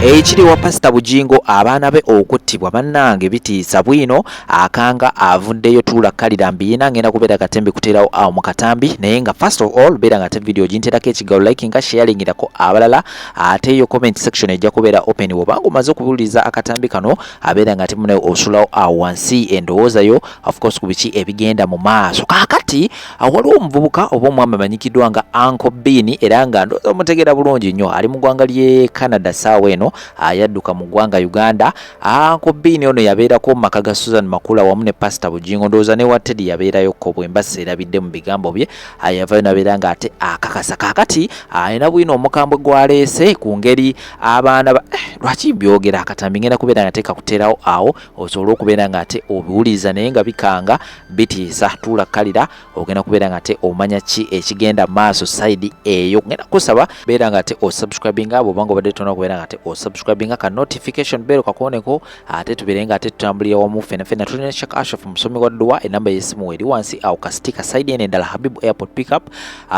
Ekiri wa Pasita Bugingo abaana be okuttibwa bannange bitiisa bwino akanga avuddeyo tuula kalira mbiina ngenda kubeera katembe kuteerawo awo mu katambi naye nga first of all beera nga te video ginteerako ekigalo like nga sharingirako abalala ate yo comment section ejja kubeera open bwobanga omaze okubuuliriza akatambi kano abeera nga temunayo osulawo awo wansi endowooza yo of course ku biki ebigenda mu maaso kaakati waliwo omuvubuka oba omwami amanyikiddwa nga Uncle Bean era nga ndowooza omutegeera bulungi nnyo ali mu ggwanga ly'e Canada saawa eno yadduka mu ggwanga Uganda. Uncle Bean ono yabeerako mu maka ga Susan Makula wamu ne Pastor Bugingo ndowooza ne wa Teddy yabeerayokko bwe mba seerabidde mu bigambo bye yavayo nabeera nga ate akakasa kaakati alina bwino omukambwe gw'aleese ku ngeri abaana ba lwaki mbyogera akatambi ngenda kubeera nga teekakuteerawo awo osobole okubeera nga ate obiwuliriza naye nga bikanga bitiisa tuula kalira ogenda kubeera nga ate omanya ki ekigenda maaso side eyo ngenda kusaba beera nga ate osubscribinga bwobanga obadde tona okubeera nga ate osubscribinga ka notification bell kakoneko ate tubeere nga ate tutambulira wamu fena fena tulina Sheikh Ashraf musomi wa dduwa enamba y'essimu eri wansi awo kasitika side eno endala Habibu Airport pickup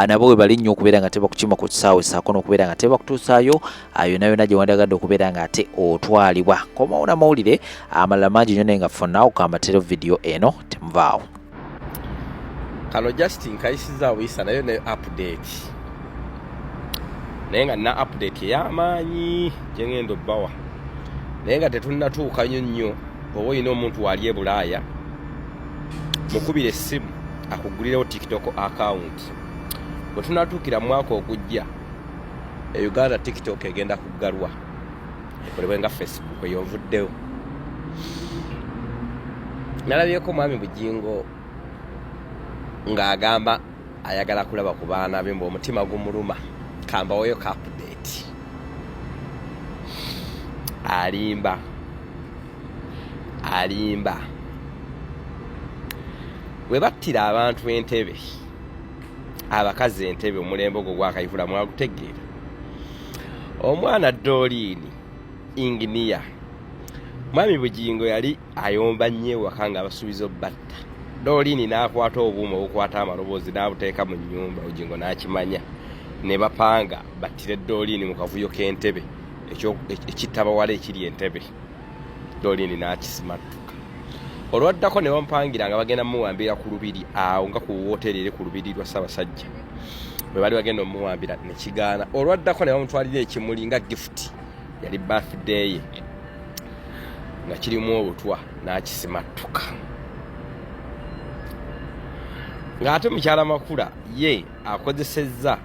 nabo we bali nnyo okubeera nga tebakukima ku kisaawe saako n'okubeera nga tebakutuusaayo yonna yonna gye wandagadde okubeera nga ate otwalibwa komawo n'amawulire amalala mangi nnyo naye nga for now kambatero vidiyo eno temuvaawo. Kano just nkayisiza buyisa nayo ne update naye nga nina update ey'amaanyi gye ngenda obbawa naye nga tetunnatuuka nnyo nnyo oba olina omuntu waali e Bulaaya mukubira essimu akugulirewo TikTok account bwe tunatuukira mu mwaka ogujja e Uganda TikTok egenda kuggalwa ekolebwe nga Facebook eyo nvuddewo nalabyeko mwami Bugingo ng'agamba ayagala kulaba ku baana be mbu omutima gumuluma kambaweyo ka update alimba alimba we battira abantu entebe abakazi entebe omulembe ogwo gwakayihura mwagutegeera omwana Doliini inginiya mwami Bugingo yali ayomba nnyo ewaka nga abasuubiza obbatta Doliini n'akwata obuuma obukwata amaloboozi n'abuteeka mu nnyumba Bugingo n'akimanya ne bapanga battire Doliini mu kavuyo k'entebe ekitta bawala ekiri entebe Doliini n'akisimattuka olwaddako ne bamupangira nga bagenda muwambira ku lubiri awo nga ku wooteeri eri ku lubiri lwa Ssaabasajja bwe bali bagenda omuwambira ne kigaana olwaddako ne bamutwalira ekimuli nga gifuti yali birthday ye nga kirimu obutwa n'akisimattuka ng'ate mukyala Makula ye akozesezza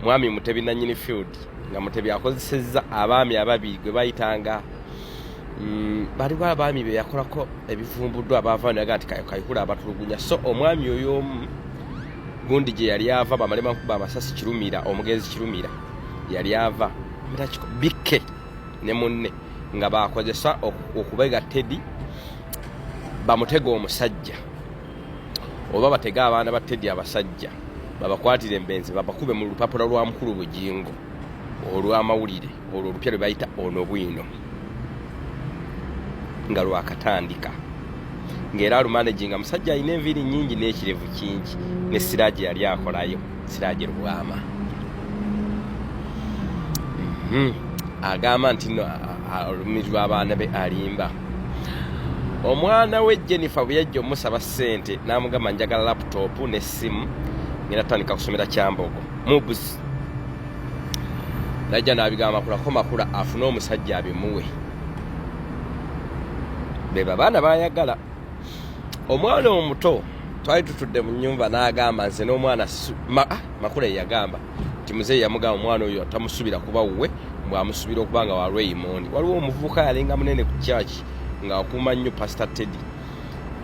mwami Mutebi nanyini field nga Mutebi akozesezza abaami ababiri gwe bayitanga baliwo abaami be yakolako ebivumbuddwa abaava naga nti Kayihura abatulugunya so omwami oyo omu gundi gye yali ava bamale bamukuba amasasi Kirumira omugenzi Kirumira yali ava bikke ne munne nga bakozesa okubega Teddy bamutega omusajja oba batege abaana ba Teddy abasajja babakwatire embenzi babakube mu lupapula lwa mukulu Bugingo olw'amawulire olwo olupya lwe bayita ono bwino nga lwakatandika ng'era alumanagi nga musajja alina enviiri nnyingi n'ekirevu kingi ne Siraje yali akolayo Siraje Lubwama agamba nti no alumirirwa abaana be alimba omwana we Jennifer bwe yajja omusaba ssente n'amugamba njagala laptop n'essimu ngenda tutandika kusomera Kyambogo mubuzi najja n'abigamba Makula ko Makula afune omusajja abimuwe beba abaana bayagala omwana omuto twali tutudde mu nyumba n'agamba nze n'omwana Makula yeyagamba nti muzeeyi yamugamba omwana oyo tamusubira kuba wuwe bw'amusubira okuba nga wa Raymond waliwo omuvubuka yalinga munene ku church ng'akuuma nnyo Pastor Teddy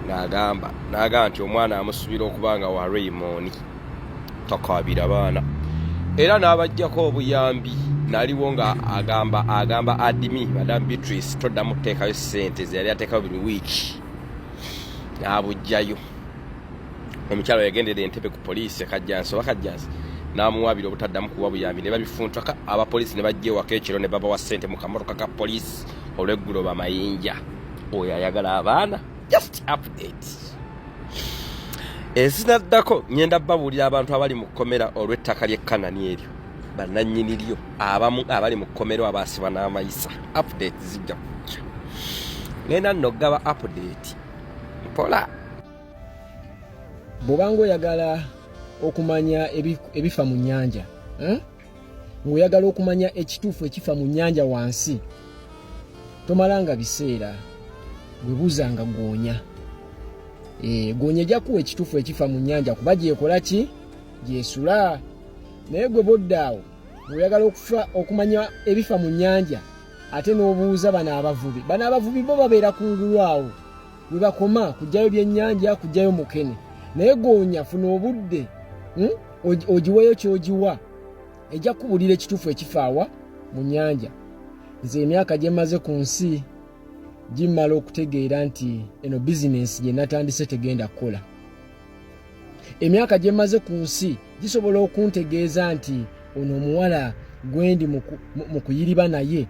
ng'agamba n'agamba nti omwana amusubira okuba nga wa Raymond takaabira baana era n'abajjako obuyambi naliwo nga agamba agamba adimi madam Beatrice toddamu kuteekayo ssente ze yali ateekayo buli wiiki n'abujjayo omukyalo yagendera entebe ku poliisi Kajjansi oba Kajjansi n'amuwaabira obutaddamu kuwa buyambi ne babifuntaka abapoliisi ne bajja ewaka ekiro ne babawa ssente mu kamotoka ka poliisi olw'eggulo bamayinja oyo ayagala abaana just update ezinaddako ngenda babuulira abantu abali mu kkomera olw'ettaka ly'e Kanani eryo. Bannannyini lyo abamu abali mu kkomero abaasibwa n'amayisa, update zijja kujja. Ngenda nno gaba update mpola. Bw'obanga oyagala okumanya ebifa mu nnyanja, eh? Ng'oyagala okumanya ekituufu ekifa mu nnyanja wansi, tomalanga biseera, gwe buuzanga goonya. Goonya ejja kuwa ekituufu ekifa mu nnyanja, kuba gyekola ki, gyesula. Naye gwe bodda awo ng'oyagala okufa okumanya ebifa mu nnyanja, ate n'obuuza bano abavubi. Bano abavubi bo babeera kungulu awo, we bakoma kugjayo byennyanja, kugjayo mukene. Naye goonya, funa obudde, Ogiweeyo ky'ogiwa, ejja kukubulira ekituufu ekifaawa mu nnyanja. Nze emyaka gye mmaze ku nsi gimmala okutegeera nti eno bizinensi gye natandise tegenda kukola. Emyaka gye mmaze ku nsi gisobola okuntegeeza nti ono omuwala gwendi mu kuyiriba naye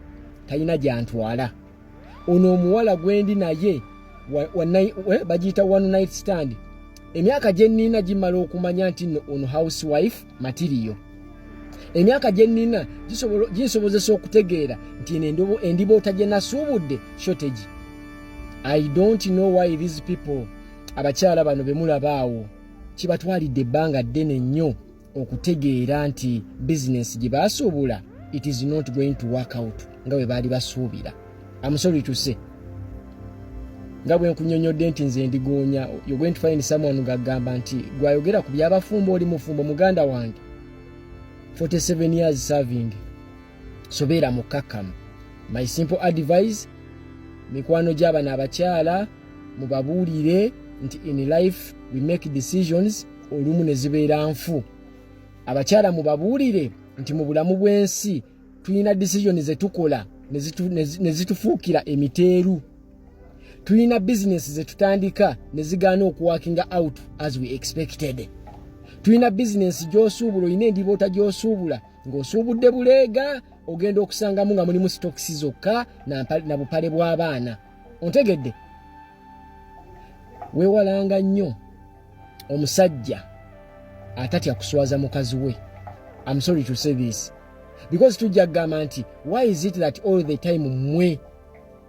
talina gyantwala. Ono omuwala gwendi naye bagiyita one night stand. Emyaka gye nnina gimala okumanya nti nno ono housewife material. Emyaka gye nnina ginsobozesa okutegeera nti eno endiboota gye nasuubudde shortage. I don't know why these people, abakyala bano be mulaba awo, kibatwalidde ebbanga ddene nnyo okutegeera nti bizinensi gye basuubula, it is not going to work out nga bwe baali basuubira. I'm sorry to say, nga bwe nkunyonyodde nti nze ndigoonya, you're going to find someone ng'agamba nti gwayogera ku byabafumbo, oli mufumbo. Muganda wange, 47 years serving, so beera mukkakkamu. My simple advice, mikwano gy'abano abakyala, mubabuulire nti in life we make decisions, olumu ne zibeera nfu. Abakyala mubabuulire nti mu bulamu bw'ensi tulina decision ze tukola ne zitufuukira emiteeru. Tulina bizinesi ze tutandika ne zigaana okuworkinga out as we expected. Tulina bizinesi gy'osuubula, olina endiboota gy'osuubula ng'osuubudde buleega, ogenda okusangamu nga mulimu sitokisi zokka na bupale bw'abaana. Ontegedde? Weewalanga nnyo omusajja atatya kuswaza mukazi we. I'm sorry to say this, because tujja kugamba nti why is it that all the time mmwe,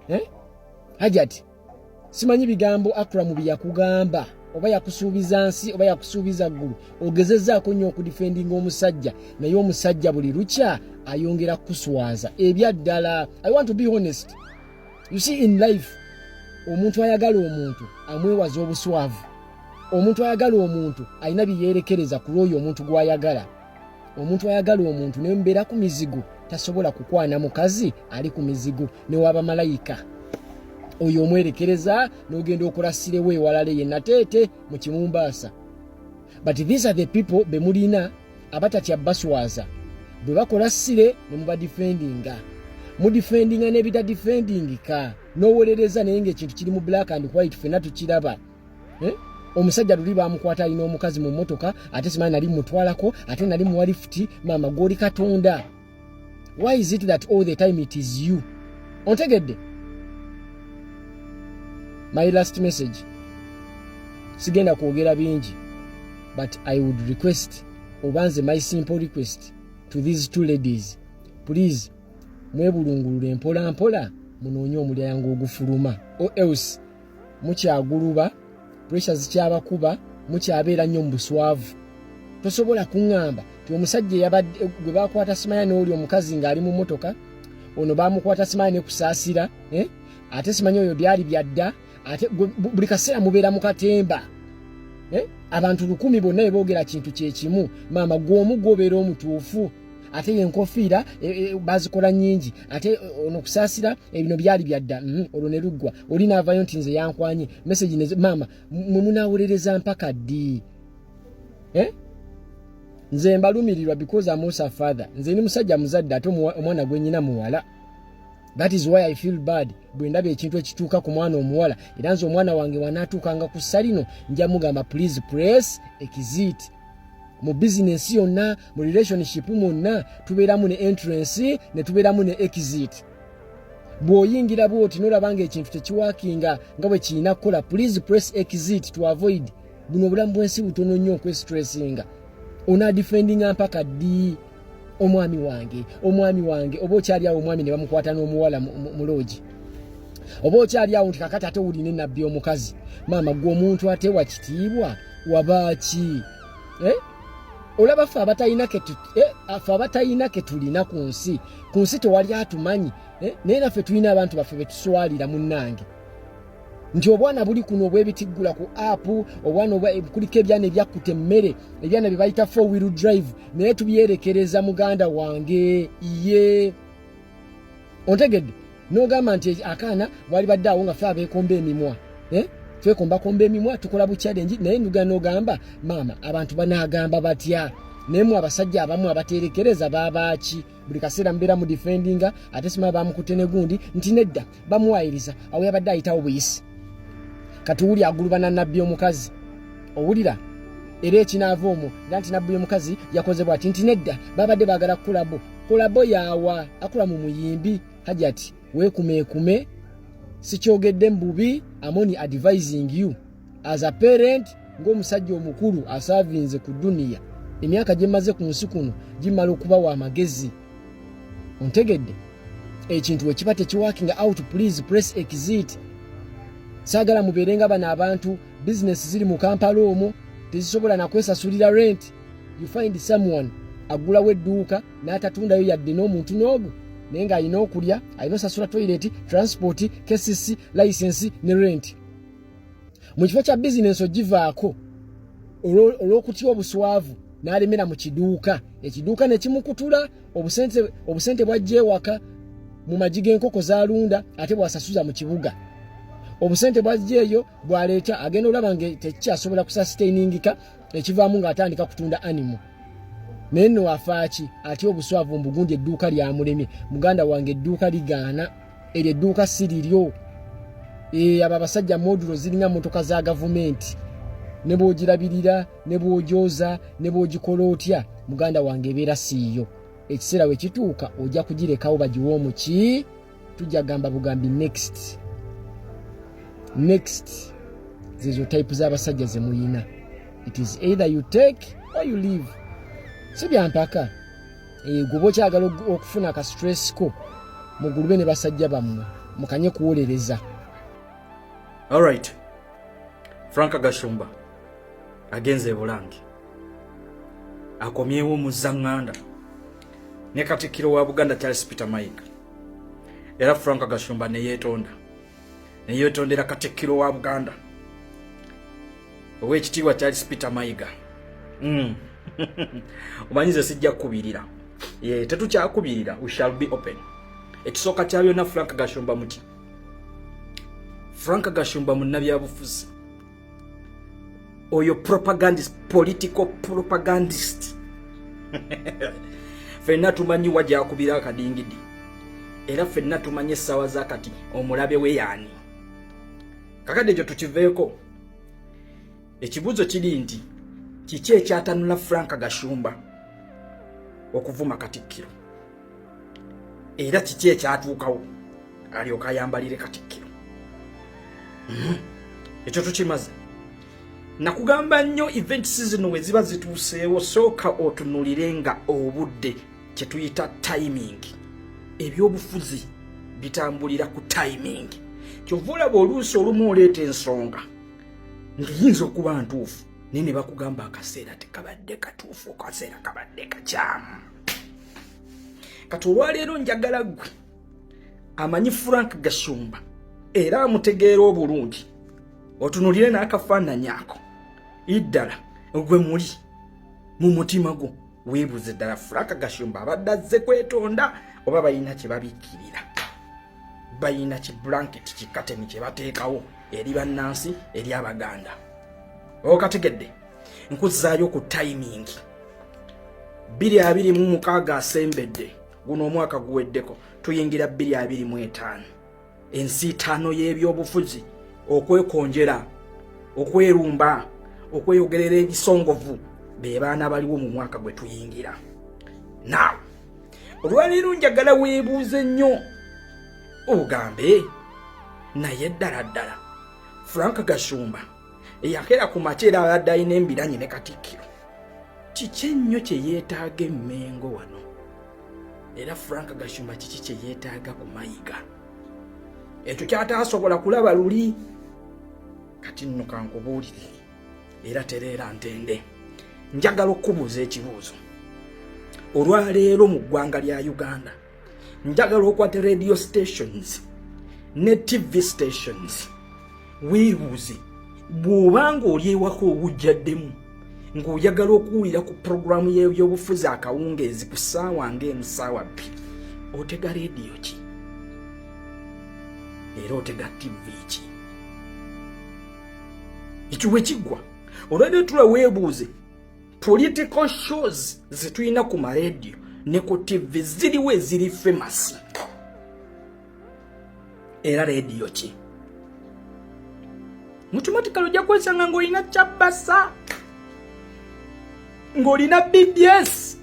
eh? Hajati, simanyi bigambo Akramu bye yakugamba, oba yakusuubiza nsi oba yakusuubiza ggulu. Ogezezzaako nnyo okudefendinga omusajja, naye omusajja buli lukya ayongera kukuswaza. Ebyaddala, I want to be honest. You see, in life omuntu ayagala omuntu amwewaza obuswavu. Omuntu ayagala omuntu alina byeyerekereza ku lw'oyo omuntu gw'ayagala. Omuntu ayagala omuntu nembeera ku mizigo, tasobola kukwana mukazi ali ku mizigo newaba malayika. Oyo omwerekereza n'ogenda okola sirewo ewalala ye nateete mu Kimumbaasa. But these are the people be mulina abatatya baswaza. Bwe bakola sire ne mubadefendinga, mudefendinga n'ebitadefendingika, n'owolereza, naye ng'ekintu kiri mu black and white, ffenna tukiraba, eh? Omusajja luli bamukwata alina omukazi mu mmotoka, ate simanyi nali mutwalako, ate nali muwa lifuti. Maama, gwoli Katonda? Why is it that all the time it is you? Ontegedde? My last message, sigenda kwogera bingi, but I would request, oba nze my simple request to these two ladies, please mwebulungulule mpola mpola, munoonye omulyango ogufuluma, or else mukyaguluba, pressure zikyabakuba, mukyabeera nnyo mu buswavu. Tosobola kuŋŋamba ti omusajja eyabadde gwe bakwata simanya n'oli omukazi ng'ali mu mmotoka, ono bamukwata simanya ne Kusaasira, eh? Ate simanyi oyo byali byadda, ate buli kaseera mubeera mu katemba, eh? Abantu 1000 bonna beboogera kintu kyekimu. Maama, gwe omu gwobeera omutuufu, ate yenkofiira bazikola nyingi, ate ono Kusaasira ebino byali byadda, olwo ne luggwa, oli naavayo nti nze yankwanye message. Maama, mwe munawolereza mpaka ddi, eh? Nze mbalumirirwa because I'm also a father. Nze ni musajja muzadde, ate omwana gwe nyina muwala. That is why I feel bad bwe ndaba ekintu ekituuka ku mwana omuwala. Era nze omwana wange wanaatuukanga ku salino, nja mugamba, "Please press exit." Mu bizinensi yonna, mu relationship mwonna, tubeeramu ne entrance ne tubeeramu ne exit. Bw'oyingira bwoti nolaba nga ekintu tekiworkinga nga bwe kirina kukola, please press exit to avoid. Buno obulamu bw'ensi butono nnyo okwestressinga. Onaadefendinga mpaka ddi? Omwami wange, omwami wange, oba okyali awo omwami ne bamukwata n'omuwala mu loogi, oba okyali awo nti kakati ate wulina enabbi omukazi. Maama gwe omuntu atewa kitiibwa wabaaki, eh? Olaba ffe abatalina eh, abatalina ke tulina ku nsi, ku nsi tewali atumanyi, eh? Naye naffe tulina abantu baffe betuswalira, munnange, nti obwana buli kuno obwebitiggula ku app, obwana kuliko ebyana ebyakkuta emmere, ebyana bye bayita four wheel drive, naye tubyerekereza. Muganda wange, ye ontegedde n'ogamba nti akaana wali badde awo nga ffe abeekomba emimwa, eh? Twekombakomba emimwa, tukola bu challenge, naye nduga n'ogamba, maama, abantu banaagamba batya? Naye mu abasajja abamu abaterekereza babaaki? Buli kaseera mubeera mu defendinga, ate sima bamukutte ne gundi nti nedda, bamuwayiriza awo yabadde ayitawo buyisi. Kati wuli agulubana nabbi omukazi, owulira era ekinaava omwo nga nti nabbi omukazi yakoze bwati nti nedda, babadde baagala collabo. Collabo yaawa akula mu muyimbi. Hajati, weekumeekume, sikyogedde mu bubi. I'm only advising you as a parent, ng'omusajja omukulu asaavinze ku duniya. Emyaka gye mmaze ku nsi kuno gimala okubawa amagezi. Ontegedde? Ekintu we kiba tekiworking out, please press exit. Saagala mubeere nga bano abantu, bizinesi ziri mu Kampala omwo tezisobola nakwesasulira rent. You find someone agulawo edduuka n'atatundayo yadde n'omuntu n'ogwo, naye ng'alina okulya, alina osasula toilet, transport, KCC license ne rent. Mu kifo kya bizinesi ogivaako olw'okutya obuswavu, n'alemera mu kiduuka, ekiduuka ne kimukutula obusente bwajja ewaka mu magi g'enkoko z'alunda, ate bw'asasuza mu kibuga. Obusente bwajja eyo bw'aleeta, agenda olaba nga tekikyasobola kusustainingika, ekivaamu ng'atandika kutunda animal. Naye nno afaaki atya obuswavu mbugundi edduuka lyamulemye. Muganda wange, edduuka ligaana, eryo edduuka si liryo. Abo abasajja modulo ziringa motoka za gavumenti, ne bw'ogirabirira, ne bw'ogyoza, ne bw'ogikola otya, muganda wange, ebeera siiyo. Ekiseera we kituuka ojja kugirekawo bagiwe omuki. Tujja gamba bugambi next, next. Zezo type z'abasajja ze muyina. It is either you take or you leave. Si byampaka. Gwe okyagala okufuna ka stress ko, mugulube ne basajja bammwe, mukanye kuwolereza. Alright, Frank Gashumba agenze e Bulange, akomyewo muzaŋŋanda ne Katikkiro wa Buganda Charles Peter Mayiga. Era Frank Gashumba neyeetonda, neyeetondera Katikkiro wa Buganda Owekitiibwa Charles Peter Mayiga. Omanyize sijja kukubirira, tetukyakubirira, we shall be open. Ekisooka kya byonna, Frank Gashumba muti, Frank Gashumba munnabyabufuzi oyo, propagandist, political propagandist. Ffenna tumanyi wa gyakubira akadingidi, era ffenna tumanyi essaawa za kati omulabe we yaani. Kakadde ekyo tukiveeko. Ekibuuzo kiri nti kiki ekyatanula Frank Gashumba okuvuma Katikkiro, era kiki ekyatuukawo alyoka ayambalire Katikkiro? Ekyo tukimaze. Nakugamba nnyo, events zino we ziba zituuseewo, sooka otunulire nga obudde, kyetuyita timing. Ebyobufuzi bitambulira ku timing. Kyova olaba oluusi olumu oleeta ensonga ng'eyinza okuba ntuufu, naye ne bakugamba akaseera tekabadde katuufu, akaseera kabadde kakyamu. Kati olwaleero njagala ggwe amanyi Frank Gashumba era amutegeera obulungi otunulire n'akafaananyi ako iddala gwe muli mu mutima gwo, weebuze ddala Frank Gashumba abadde azze kwetonda oba balina kye babikkirira, balina ki blanket, kikateni kye bateekawo eri bannansi, eri Abaganda. Okategedde? Nkuzaayo ku timing. 2026 asembedde, guno omwaka guweddeko, tuyingira 2025, ensiitaano y'ebyobufuzi, okwekonjera, okwerumba, okweyogerera ebisongovu, be baana baliwo mu mwaka gwe tuyingira. Now, olwaleero njagala weebuuze nnyo, ogambe naye ddala ddala Frank Gashumba eyakeera ku makya era abadde alina embiranyi ne Katikkiro, kiki ennyo kye yeetaaga emmengo wano? Era Frank Gashumba kiki kye yeetaaga ku Mayiga? Ekyo kyataasobola kulaba luli. Kati nno kankubuulire, era tereera ntende, njagala okukubuuza ekibuuzo. Olwaleero mu ggwanga lya Uganda, njagala okwate radio stations ne TV stations, weebuuze, bw'oba ng'oli ewaka owujjaddemu ng'oyagala okuwulira ku puroguramu y'ebyobufuzi akawungeezi ku ssaawa ng'emu, ssaawa 2, otega rediyo ki era otega TV ki? Ekyo bwe kiggwa, olwedde tula weebuuze, political shows zetulina ku marediyo ne ku TV ziriwo eziri famous, era rediyo ki? Automatically ojja kwesanga ng'olina Kyabasa, ng'olina BBS.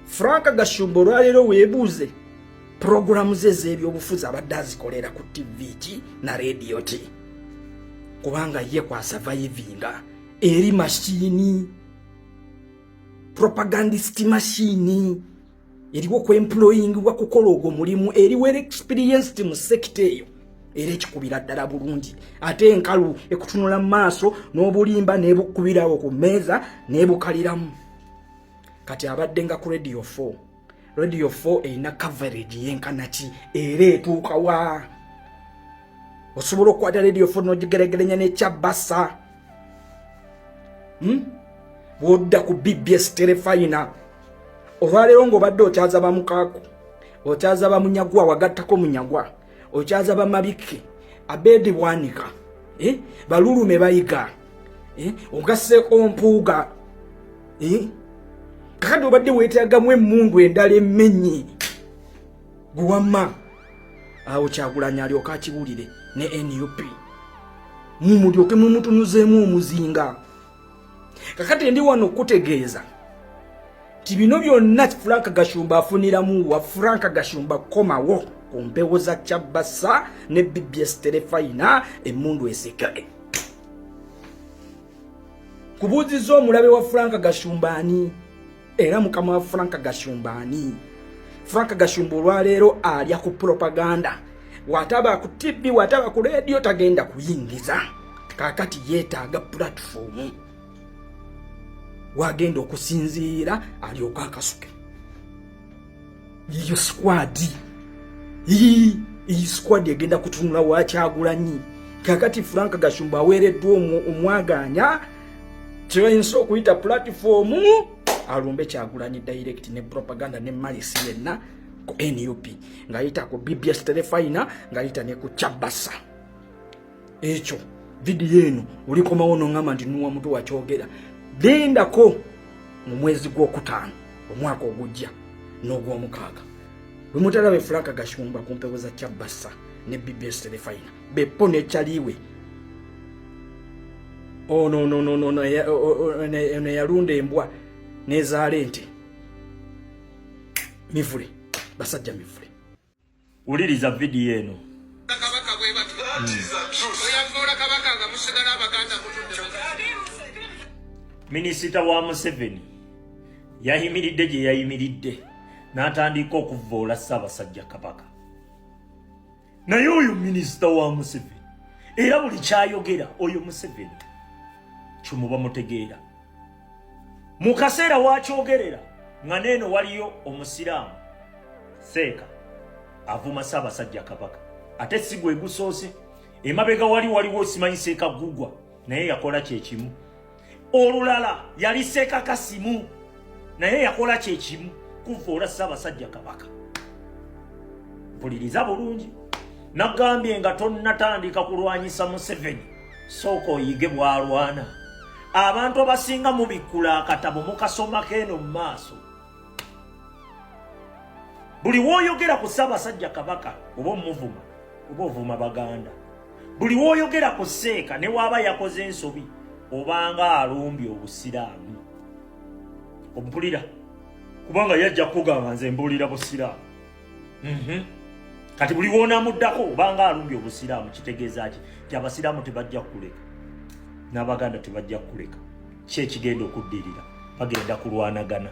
Frank Gashumba olwaleero weebuuze, puroguramu ze ez'ebyobufuzi abadde azikolera ku TV ki na rediyo ki? Kubanga ye kwasurvivinga eri mashini, propagandist machine eriwo kwemployingibwa kukola ogwo mulimu, eri well experienced mu sector eyo, era ekikubira ddala bulungi, ate enkalu ekutunula mu maaso n'obulimba n'ebukubirawo ku mmeeza n'ebukaliramu. Kati abadde nga ku Radio 4. Radio 4 erina coverage yenkana ki era etuuka wa? Osobola okukwata Radio 4 n'ogigeregerenya n'ekyabasa? Bwodda ku BBS Terefayina olwaleero, ng'obadde okyaza bamukaako, okyaza bamunyagwa, wagattako munyagwa, okyaza bamabikke, Abedi Bwanika, eh? Balulume bayiga, eh? Ogasseeko Mpuuga, eh? Kakati obadde weetagamu emmundu endala emmenyi gwewamma awo Kyagulanyi alyoka akiwulire ne NUP, mumulyoke mumutunuzeemu omuzinga. Kakati ndi wano okutegeeza nti bino byonna Frank Gashumba afuniramu wa. Frank Gashumba komawo ku mpewo za Kyabasa ne BBS Terefayina, emundu eseke. Kubuuziza, omulabe wa Frank Gashumba ani, era mukama wa Frank Gashumba ani? Frank Gashumba olwaleero alya ku propaganda. Wataba ku TV, wataba ku radio, tagenda kuyingiza. Kakati yeetaaga platform wagenda okusinziira alyoke akasuke. Yiyo squad, iyi squad egenda kutunula wakyagulanyi. Kakati Frank Gashumba aweereddwa omwaganya kyebayinza okuyita platform, alumbe Kyagulanyi direct ne propaganda ne malisi yenna ku NUP, ng'ayita ku BBS Terefayina, ng'ayita ne ku Kyabasa. Ekyo vidiyo eno olikomawo noŋŋamba nti nuwa muto wakyogera. Lindako mu mwezi gwokutaano omwaka ogujja n'ogwomukaaga, bwe mutalabe Frank Gashumba ku mpewo za Kyabasa ne BBS Terefayina, beppo nekyaliwe ono eyalunda embwa nezaala ente, mivule, basajja mivule. Wuliriza vidiyo eno. Kabaka bwe batyo oyavoola kabaka nga musigala Abaganda mutudde. Minisita wa Museveni yayimiridde gye yayimiridde n'atandika okuvvoola Ssaabasajja Kabaka. Naye oyo minisita wa Museveni, era buli kyayogera oyo Museveni kyemuba mutegeera. Mu kaseera wakyogerera nga neeno waliyo omusiraamu seeka avuma Ssaabasajja Kabaka, ate si gwe gusoose. Emabega wali waliwo simanyi seeka Gugwa, naye yakola kyekimu. Olulala yali seeka Kasimu, naye yakola kyekimu, kuvoola Ssaabasajja Kabaka. Mpuliriza bulungi, nagambye nga tonnatandika kulwanyisa Museveni, sooka oyige bw'alwana. Abantu abasinga mubikkula akatabo mukasomako eno mu maaso. Buli w'oyogera ku Ssaabasajja Kabaka oba omuvuma oba ovuma Baganda. Buli w'oyogera ku seeka, ne waaba yakoze ensobi, obanga alumbye Obusiraamu. Ompulira? Kubanga yajja kugamba nze mbuulira Busiraamu. Kati buli w'onaamuddako obanga alumbye Obusiraamu. Kitegeeza ki? Nti Abasiraamu tebajja kukuleka n'Abaganda tebajja kukuleka. Ki ekigenda okuddirira? Bagenda kulwanagana.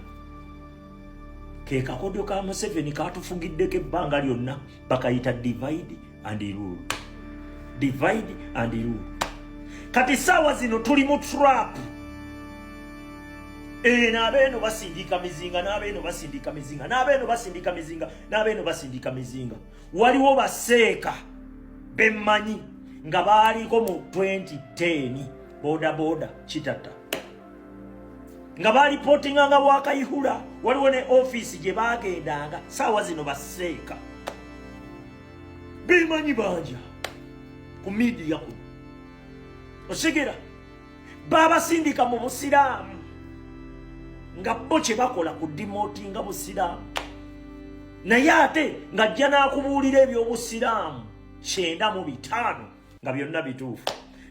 Ke kakodyo ka Museveni katufugiddeko ebbanga lyonna, bakayita divide and rule, divide and rule. Kati saawa zino tuli mu trap eno. Abeeno basindika mizinga, n'abeeno basindika mizinga, n'abeeno basindika mizinga, n'abeeno basindika mizinga. Waliwo baseeka bemmanyi nga baaliko mu 2010 boda boda Kitatta, nga balipootinganga Wakayihura. Waliwo ne ofiisi gye bagendanga. Saawa zino baseeka bemanyi banja ku media kuno, osigera babasindika mu busiraamu nga bo kye bakola ku demotinga busiraamu, naye ate ng'ajja n'akubuulira ebyobusiraamu 95 nga byonna bituufu,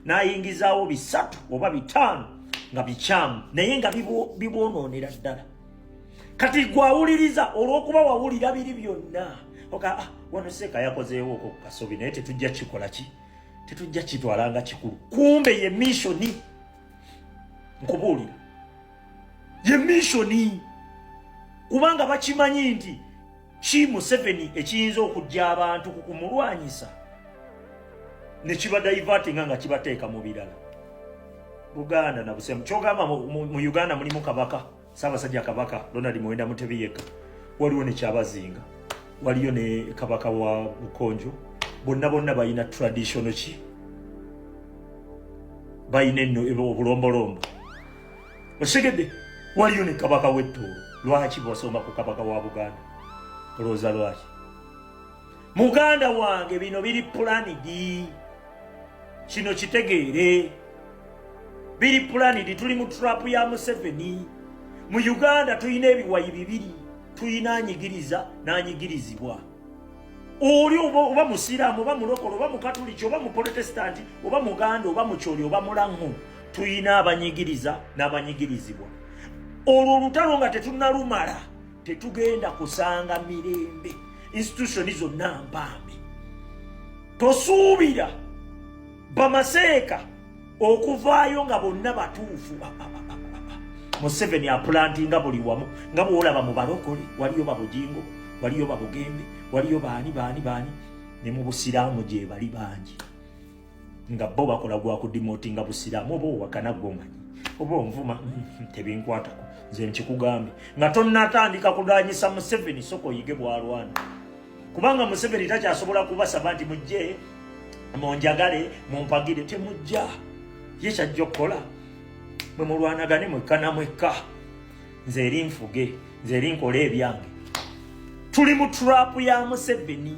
n'ayingizaawo 3 oba 5 nga bikyamu, naye nga bibwonoonera ddala. Kati gwawuliriza, olw'okuba wawulira biri byonna, oga, "Ah, wano seeka yakozeewo okwo ku kasobi, naye tetujja kikola ki, tetujja kitwala nga kikulu." Kumbe ye mission. Nkubuulira, ye mission, kubanga bakimanyi nti ki Museveni ekiyinza okujja abantu ku kumulwanyisa ne kibadivertinga nga kibateeka mu birala. Buganda na busemu kyogamba mu Uganda mulimu kabaka, Ssaabasajja Kabaka Ronald Muwenda Mutebi yekka. Waliwo ne Kyabazinga, waliyo ne kabaka wa Bukonjo. Bonna bonna balina traditional ki, balina enno obulombolombo, osegedde. Waliyo ne kabaka w'Ettoolo. Lwaki bwasomba ku kabaka wa Buganda? Olowooza lwaki? Muganda wange, bino biri planned. Kino kitegeere, biri planned. Tuli mu trap ya Museveni. Mu Uganda tulina ebiwayi bibiri, tulina anyigiriza n'anyigirizibwa. Oli oba musiraamu, oba mulokole, oba mukatuliki, oba muprotestanti, oba muganda, oba mukyoli, oba mulaŋŋu, tulina abanyigiriza n'abanyigirizibwa. Olwo olutalo nga tetunnalumala, tetugenda kusanga mirembe. Institution zonna mpambe. Tosuubira bamaseeka okuvaayo nga bonna batuufu. Ah, ah, ah, ah, ah. Museveni aplantinga buli wamu, nga bwolaba mu balokole waliyo babujingo, waliyo babugembe, waliyo baani baani baani. Ne mu busiraamu gye bali bangi, nga bo bakola gwa kudemotinga busiraamu. Oba owakana, gwomanyi, oba onvuma, tebinkwatako. Nze nkikugambye nga tonnatandika kulwanyisa Museveni, soka oyige bwalwana, kubanga Museveni takyasobola kubasaba nti mujje munjagale mumpagire. Temujja. Ye kyajja okukola, mwe mulwanagane mwekka na mwekka, nze eri nfuge, nze eri nkola ebyange. Tuli mu trap ya Museveni.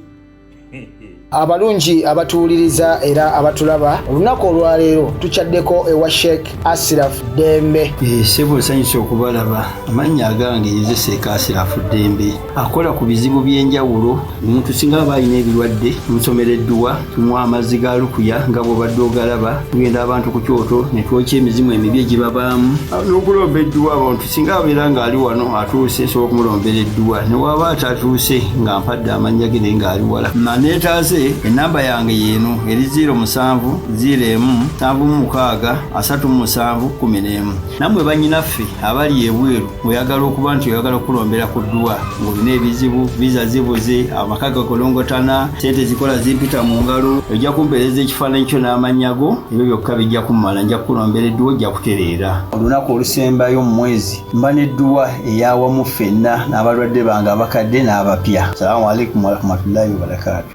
Abalungi abatuwuliriza era abatulaba, olunaku olwaleero tukyaddeko ewa Sheikh Asiraf Ddembe. Ssebo, nsanyusa okubalaba. Amannya agange nze Seeka Asirafu Ddembe, akola ku bizibu by'enjawulo. Omuntu singa aba alina ebirwadde, tumusomera edduwa, tumuwa amazzi ga lukuya nga bw'obadde ogalaba. Tugenda abantu ku kyoto ne twokya emizimu emibi egibabaamu n'okulomba edduwa. Abantu singa abeera ng'ali wano atuuse, nsobola okumulombera edduwa, ne waba atatuuse nga mpadde amannya ge naye ng'ali wala naneetaase. Ennamba yange yeeno eri 07 01 76 37 11. Nammwe bannyinaffe abali ebweru, ng'oyagala okuba nti oyagala okukulombera ku dduwa, ng'olina ebizibu, viza zibuze, amaka gakolongotana, sente zikola zimpita mu ngalo, ojja kumpeereza ekifaananyi kyo n'amannya go. Ebyo byokka bijja kummala, nja kukulombera edduwa, ojja kutereera. Olunaku olusembayo mu mwezi mba n'edduwa ey'awamu ffenna n'abalwadde bange abakadde n'abapya. Salaamu alaikum warahmatullahi wabarakaatu.